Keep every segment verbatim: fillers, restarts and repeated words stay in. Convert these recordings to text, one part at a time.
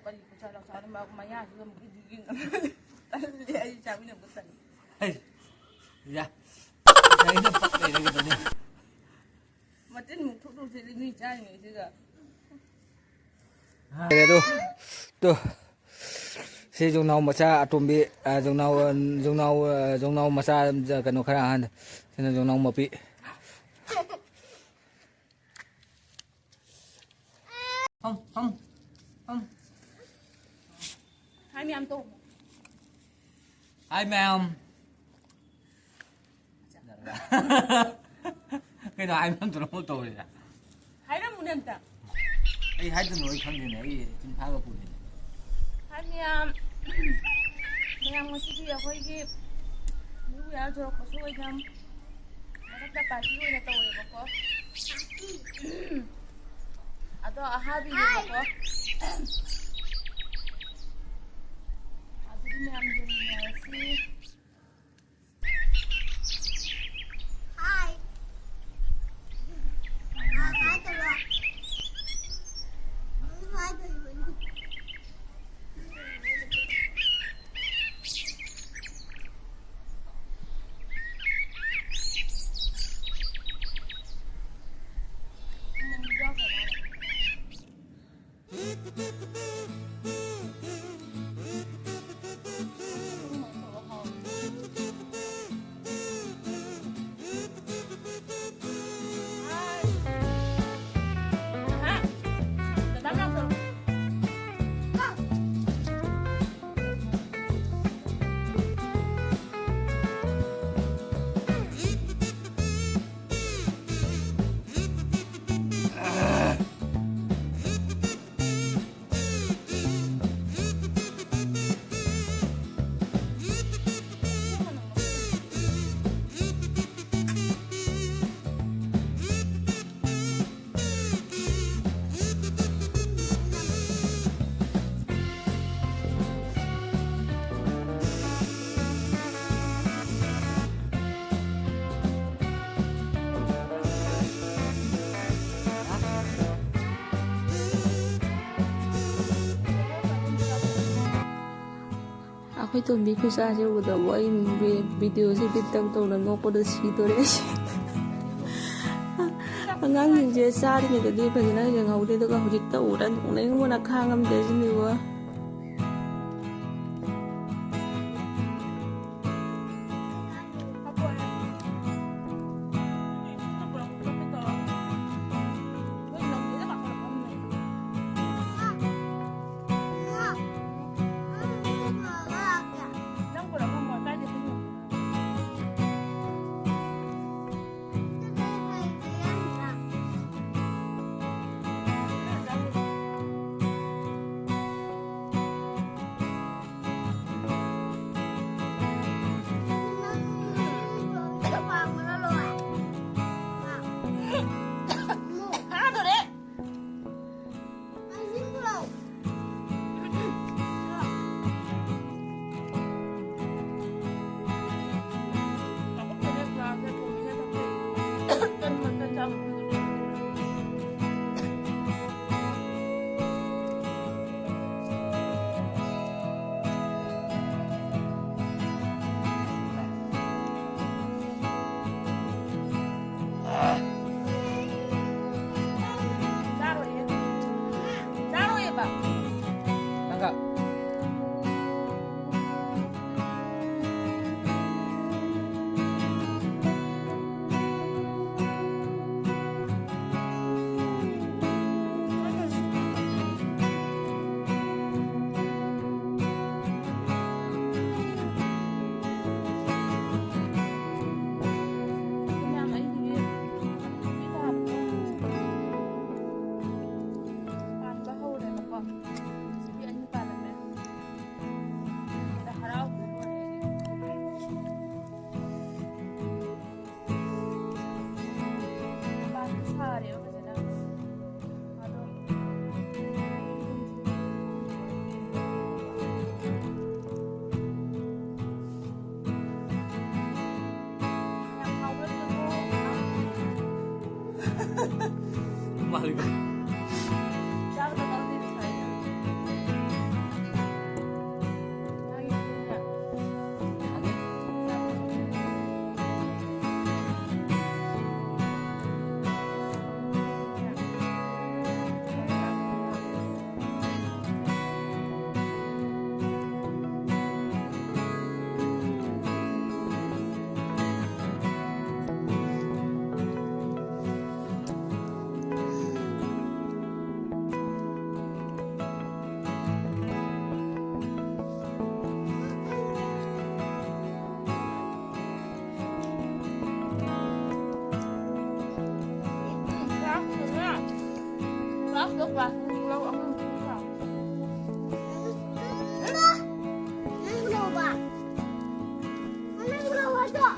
ꯀꯔꯤ ꯈꯨꯠꯁꯥ ꯂꯥꯛꯁꯥꯅꯣ ꯃꯌꯥꯁꯤꯗ ꯑꯃꯨꯛ ꯏꯗꯨ ꯌꯦꯡꯉ ꯇꯜꯂꯦ, ꯑꯩ ꯆꯥꯃꯤꯟꯅꯕ ꯇꯜꯂꯦ꯫ ꯍꯩ, ꯌꯥ꯫ ꯃꯆꯤꯟ ꯃꯨꯛ ꯊꯣꯛꯇꯣꯛꯁꯤꯗꯤ ꯃꯤ ꯆꯥꯔꯤꯉꯩꯁꯤꯗ꯫ ꯑꯗꯨ, ꯇꯨ꯫ ꯁꯤ ꯌꯣꯡꯅꯥꯎ ꯃꯆꯥ ꯑꯇꯣꯝꯕꯤ, ꯑ, ꯌꯣꯡꯅꯥꯎ, ꯑ, ꯌꯣꯡꯅꯥꯎ, ꯑ, ꯌꯣꯡꯅꯥꯎ ꯃꯆꯥ, ꯑ, ꯀꯩꯅꯣ ꯈꯔ ꯑꯍꯟ꯫ ꯁꯤꯅ ꯌꯣꯡꯅꯥꯎ ꯃꯄꯤ꯫ ꯐꯝ, ꯐꯝ, ꯐꯝ꯫ ꯍꯥꯏ ꯃꯌꯥꯝ ꯇꯧ꯫ ꯍꯥꯏ ꯃꯌꯥꯝ꯫ ꯀꯩꯅꯣ ꯍꯥꯏ ꯃꯌꯥꯝ ꯇꯧꯔ ꯇꯧꯔꯤꯁꯦ? ꯍꯥꯏꯔꯝꯃꯨꯅꯦ ꯑꯝꯇ꯫ ꯑꯩ ꯍꯥꯏꯗꯅ ꯑꯩ ꯈꯪꯗꯦꯅꯦ, ꯑꯩ ꯆꯤꯟꯐꯥꯒ ꯄꯨꯗꯦꯅꯦ꯫ ꯍꯥꯏ ꯃꯌꯥꯝ, ꯃꯌꯥꯝ ꯉꯁꯤꯗꯤ ꯑꯩꯈꯣꯏꯒꯤ New Year ꯌꯧꯔꯛꯄꯁꯨ ꯑꯣꯏꯅ ꯃꯊꯛꯇ party ꯑꯣꯏꯅ ꯇꯧꯔꯦꯕꯀꯣ꯫ ꯑꯗꯣ ꯑꯍꯥꯕꯤꯅꯦꯕꯀꯣ꯫ ꯑꯗꯨꯗꯤ ꯃꯌꯥꯝ ꯌꯦꯡꯃꯤꯟꯅꯔꯁꯤ꯫ ꯑꯩꯈꯣꯏ ꯇꯣꯝꯕꯤ ꯈꯨꯠꯁꯥꯁꯦ ꯎꯕꯗꯕꯨ ꯑꯩ ꯚꯤ-, ꯚꯤꯗꯤꯑꯣꯁꯦ ꯏꯗꯤꯠ ꯇꯧ ꯇꯧꯅ ꯅꯣꯛꯄꯗ ꯁꯤꯗꯣꯔꯦ ꯑꯩꯁꯦ꯫ ꯑꯉꯥꯡꯁꯤꯡꯁꯦ ꯆꯥꯔꯤꯉꯩꯗꯗꯤ ꯐꯖꯅ ꯌꯦꯡꯍꯧꯗꯦ, ꯑꯗꯨꯒ ꯍꯧꯖꯤꯛꯇ ꯎꯔ ꯅꯣꯛꯅꯤꯡꯕꯅ ꯈꯥꯡꯉꯝꯗꯦ ꯁꯤꯅꯤꯕꯨ꯫ ꯆꯥꯔꯣꯏꯌꯦ꯫ ꯆꯥꯔꯣꯏꯌꯦꯕ꯫ ꯅꯪꯒ꯫ ꯄꯥꯟꯕ ꯍꯧꯔꯦꯕꯀꯣ꯫ ꯁꯤꯗꯤ ꯑꯅꯤ ꯄꯥꯜꯂꯝꯃꯦ꯫ ꯑꯗ ꯍꯔꯥꯎꯕꯅ ꯂꯣꯏꯔꯦ ꯑꯩꯗꯤ꯫ ꯃꯄꯥꯟꯁꯨ ꯁꯥꯔꯦꯕ ꯐꯖꯅ꯫ ꯑꯗꯣ ꯃꯥꯜꯂꯤꯀꯣ꯫ ꯆꯥꯕꯗ ꯀꯔꯝꯕꯅ ꯐꯩ? ꯃꯥꯒꯤ Ang dokla, ang dokla, ang dokla. Nang blow ba? Nang blow ato.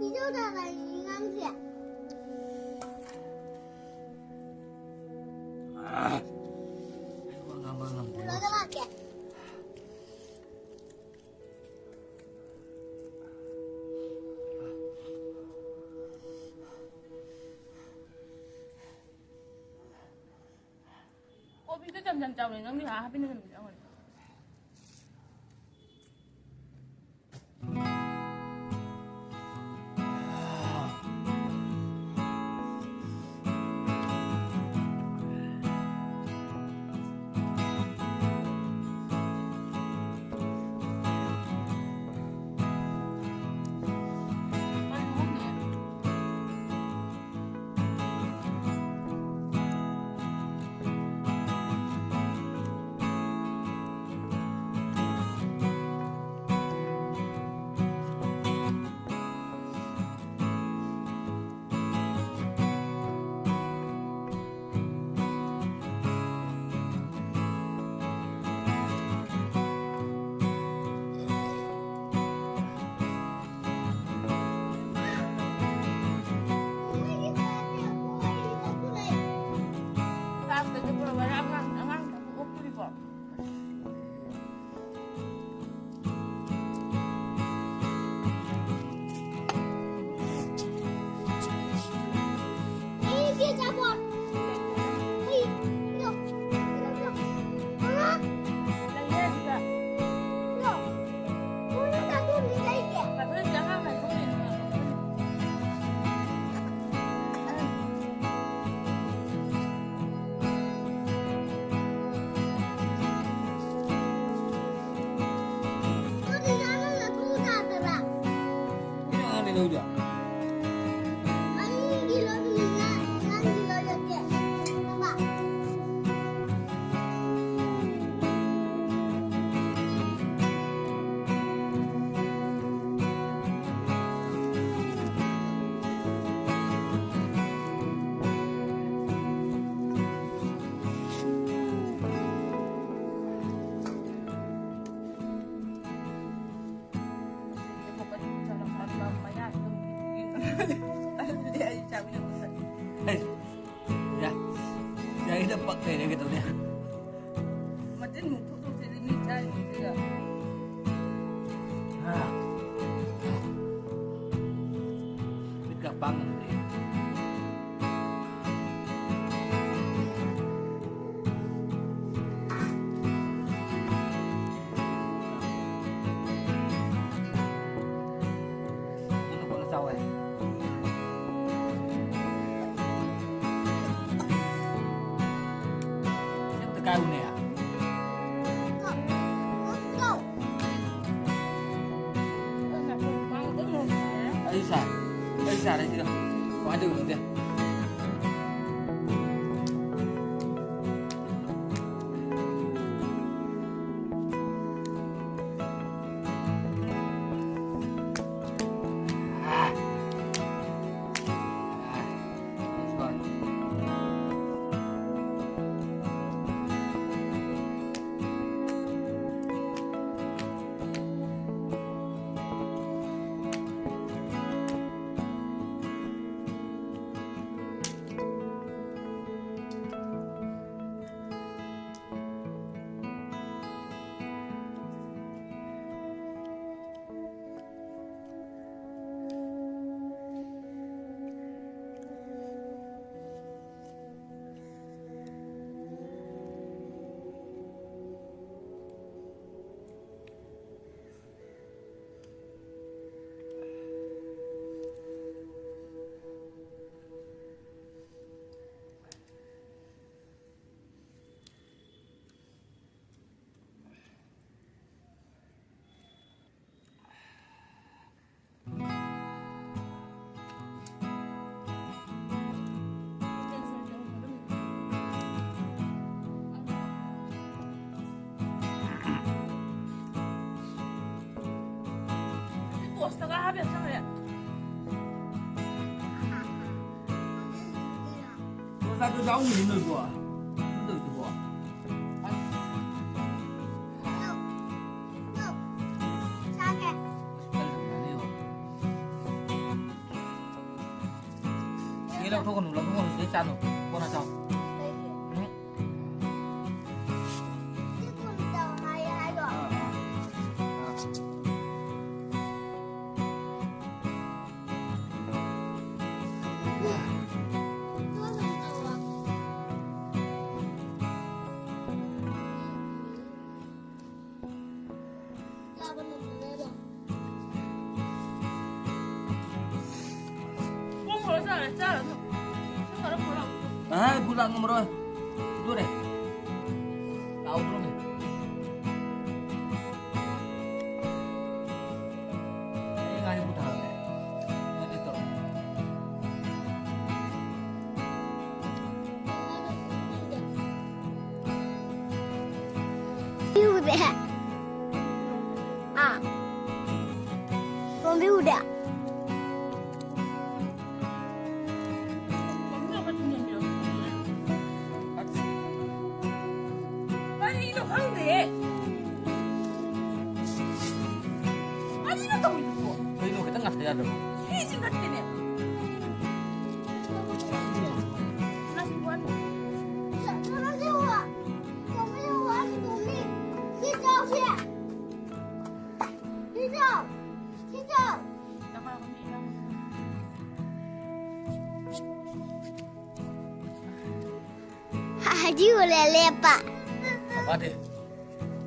Video da ba ni ngang sia. Ah. Ay, wala nga ba ng Wala na ba kaya? ꯀꯣꯕꯤꯗꯣ ꯆꯝ ꯆꯝ ꯆꯥꯎꯅꯦ, ꯅꯪꯗꯤ ꯍꯥ ꯍꯥꯞꯄꯤꯅ ꯆꯝ ꯆꯝ ꯆꯥꯎꯅꯦ꯫ ꯂꯩꯔꯦ ꯀꯩꯗꯧꯅꯤ? ꯃꯆꯤꯟ ꯃꯨꯛ ꯊꯣꯛꯇꯣꯛꯁꯤꯗꯤ ꯃꯤ ꯆꯥꯔꯤꯉꯩꯁꯤꯗ꯫ ꯑꯥ꯫ ꯃꯤꯠꯀ ꯄꯥꯡ ꯉꯝꯗ꯭ꯔꯦ꯫ ꯀꯣꯟꯅ ꯀꯣꯟꯅ ꯆꯥꯎ ꯍꯥꯏ꯫ ꯁꯤ ꯑꯝꯇ ꯀꯥꯏꯔꯨꯅꯦ꯫ ꯑꯩ ꯁꯥꯏ꯫ ꯑꯩ ꯁꯥꯔꯦ ꯁꯤꯗ꯫ ꯀꯃꯥꯏꯅ ꯇꯧꯔꯤꯅꯣ ꯈꯪꯗꯦ꯫ ꯇꯣꯁꯇꯒ ꯍꯥꯞꯄ ꯌꯥꯝ ꯆꯪꯈ꯭ꯔꯦ꯫ ꯇꯣꯁꯇ ꯌꯥꯎꯔꯝꯃꯤꯅꯦ ꯅꯣꯏꯕꯣ꯫ ꯀꯩꯅꯣ ꯇꯧꯔꯤꯗꯨꯕꯣ꯫ ꯑꯁ꯫ ꯆꯥꯒꯦ꯫ ꯁꯤ ꯂꯧꯊꯣꯛꯀꯅꯨ, ꯂꯧꯊꯣꯛꯀꯅꯨ, ꯁꯤꯗꯩ ꯆꯥꯅꯨ꯫ ꯀꯣꯟꯅ ꯆꯥꯎ꯫ ꯀꯩꯒꯤ? ꯎꯝ꯫ ꯆꯥꯔꯅꯨ꯫ ꯈꯔ ꯄꯨꯔꯛꯑꯣ꯫ ꯑꯍꯥ, ꯄꯨꯂꯥꯛ ꯉꯝꯃꯔꯣꯏ꯫ ꯁꯤꯗꯣꯔꯦ꯫ ꯂꯥꯎꯗ꯭ꯔꯣꯃꯤ꯫ ꯑꯩ ꯉꯥꯔꯤ ꯄꯨꯊꯔꯛꯑꯒꯦ꯫ ꯅꯠꯇꯦ, ꯇꯧꯔꯣ꯫ ꯎꯗꯦ꯫ ꯑꯥ꯫ ꯇꯣꯝꯕꯤ ꯎꯗꯦ꯫ ꯀꯔꯤꯅꯣ ꯈꯪꯗꯦ꯫ ꯀꯔꯤꯅꯣ ꯇꯧꯔꯤꯗꯨꯕꯣ? ꯀꯩꯅꯣ ꯈꯤꯇꯪ ꯉꯥꯛꯇ ꯌꯥꯗ꯭ꯔꯕꯣ? ꯁꯤꯁꯤ ꯅꯠꯇꯦꯅꯦ꯫ ꯍꯥꯏꯗꯤ ꯎꯔꯦ ꯂꯦꯞꯄ꯫ ꯐꯥꯗꯦ꯫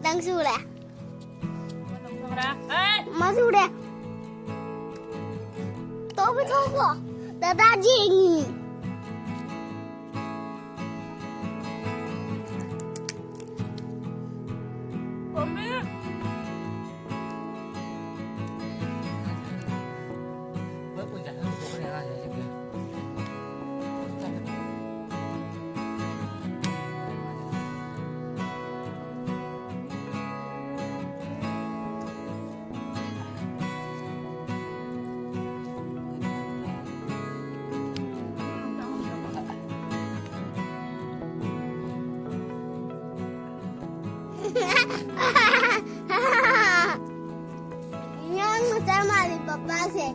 ꯅꯪꯁꯨ ꯎꯔꯦ꯫ ꯃꯥꯁꯨ ꯎꯔꯦ꯫ ꯇꯧꯕ ꯊꯣꯛꯄꯣ꯫ ꯗꯗꯥ ꯌꯦꯡꯉꯤ꯫ ꯌꯥꯝ ꯃꯆꯥ ꯃꯥꯜꯂꯤ ꯄꯄꯥꯁꯦ꯫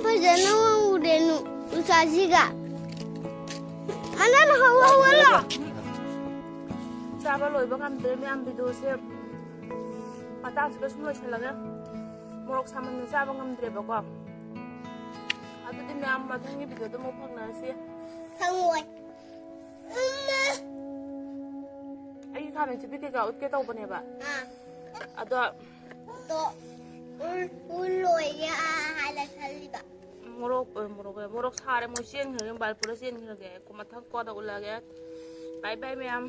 ꯐꯖꯅ ꯎꯗꯦ ꯅꯨ-, ꯅꯨꯡꯁꯥꯁꯤꯒ꯫ ꯃꯅꯥꯅ ꯍꯧ ꯍꯧꯒꯠꯂꯣ꯫ ꯆꯥꯕ ꯂꯣꯏꯕ ꯉꯝꯗ꯭ꯔꯦ ꯃꯌꯥꯝ, ꯚꯤꯗꯤꯑꯣꯁꯦ ꯃꯇꯥꯡꯁꯤꯗ ꯁꯨꯝ ꯂꯣꯏꯁꯤꯜꯂꯒꯦ꯫ ꯃꯣꯔꯣꯛ ꯁꯥꯃꯟꯅ ꯆꯥꯕ ꯉꯝꯗ꯭ꯔꯦꯕꯀꯣ꯫ ꯑꯗꯨꯗꯤ ꯃꯌꯥꯝ ꯃꯊꯪꯒꯤ ꯚꯤꯗꯤꯑꯣꯗ ꯑꯃꯨꯛ ꯐꯪꯅꯔꯁꯤ꯫ ꯐꯪꯉꯣꯏ꯫ ꯍꯥꯟꯅ ꯆꯤꯄꯤ ꯀꯩꯀꯥ ꯎꯠꯀꯦ ꯇꯧꯕꯅꯦꯕ꯫ ꯑꯥ꯫ ꯑꯗꯣ ꯑꯗꯣ ꯎꯜ, ꯎꯜ ꯂꯣꯏꯔꯦ, ꯑꯥ, ꯍꯥꯏꯅ ꯈꯜꯂꯤꯕ꯫ ꯃꯣꯔꯣꯛ, ꯑ, ꯃꯣꯔꯣꯛ, ꯃꯣꯔꯣꯛ ꯁꯥꯔꯦ, ꯃꯣꯏ ꯆꯦꯟꯈ꯭ꯔꯒꯦ, ꯃꯣꯕꯥꯏꯜ ꯄꯨꯔ ꯆꯦꯟꯈ꯭ꯔꯒꯦ꯫ ꯀꯣ-, ꯃꯊꯪ ꯀꯣꯟꯅ ꯎꯠꯂꯒꯦ꯫ ꯕꯥꯏ ꯕꯥꯏ ꯃꯌꯥꯝ꯫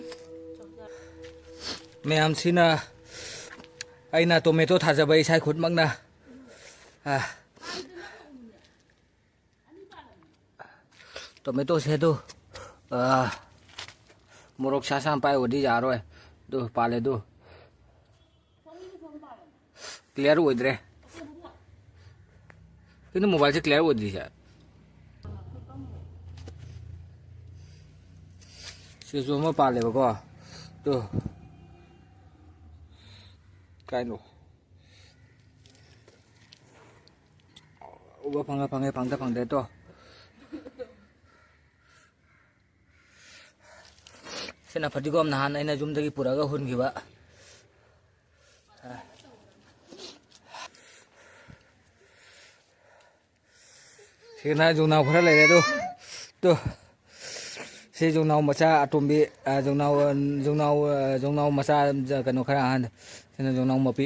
ꯃꯌꯥꯝꯁꯤꯅ ꯑꯩꯅ ꯇꯣꯃꯦꯇꯣ ꯊꯥꯖꯕ ꯏꯁꯥ ꯈꯨꯠꯃꯛꯅ꯫ ꯑ, ꯇꯣꯃꯦꯇꯣꯁꯦ ꯑꯗꯨ, ꯑ, ꯃꯣꯔꯣꯛ ꯁꯥ ꯁꯥꯅ ꯄꯥꯏꯕꯗꯤ ꯌꯥꯔꯣꯏ꯫ ꯑꯗꯨ ꯄꯥꯜꯂꯦ ꯑꯗꯨ꯫ ꯀ꯭ꯂꯤꯌꯥꯔ ꯑꯣꯏꯗ꯭ꯔꯦ꯫ ꯀꯩꯅꯣ ꯃꯣꯕꯥꯏꯜꯁꯦ ꯀ꯭ꯂꯤꯌꯥꯔ ꯑꯣꯏꯗ꯭ꯔꯤꯁꯦ? ꯁꯤꯁꯨ ꯑꯃ ꯄꯥꯜꯂꯦꯕꯀꯣ꯫ ꯇꯨ꯫ ꯀꯥꯏꯅꯣ? ꯎꯕ ꯐꯪꯉꯦ, ꯐꯪꯉꯦ, ꯐꯪꯗ ꯐꯪꯗ꯭ꯔꯦ ꯇꯣ꯫ ꯁꯤꯅ ꯐꯗꯤꯒꯣꯝ ꯅꯍꯥꯟ ꯑꯩꯅ ꯌꯨꯝꯗꯒꯤ ꯄꯨꯔꯛꯑꯒ ꯍꯨꯟꯈꯤꯕ꯫ ꯁꯤꯅ ꯌꯣꯡꯅꯥꯎ ꯈꯔ ꯂꯩꯔꯦ ꯑꯗꯨ꯫ ꯇꯨ꯫ ꯁꯤ ꯌꯣꯡꯅꯥꯎ ꯃꯆꯥ ꯑꯇꯣꯝꯕꯤ, ꯑ, ꯌꯣꯡꯅꯥꯎ, ꯑ, ꯌꯣꯡꯅꯥꯎ, ꯑ, ꯌꯣꯡꯅꯥꯎ ꯃꯆꯥ, ꯀꯩꯅꯣ ꯈꯔ ꯑꯍꯟ꯫ ꯁꯤꯅ ꯌꯣꯡꯅꯥꯎ ꯃꯄꯤ꯫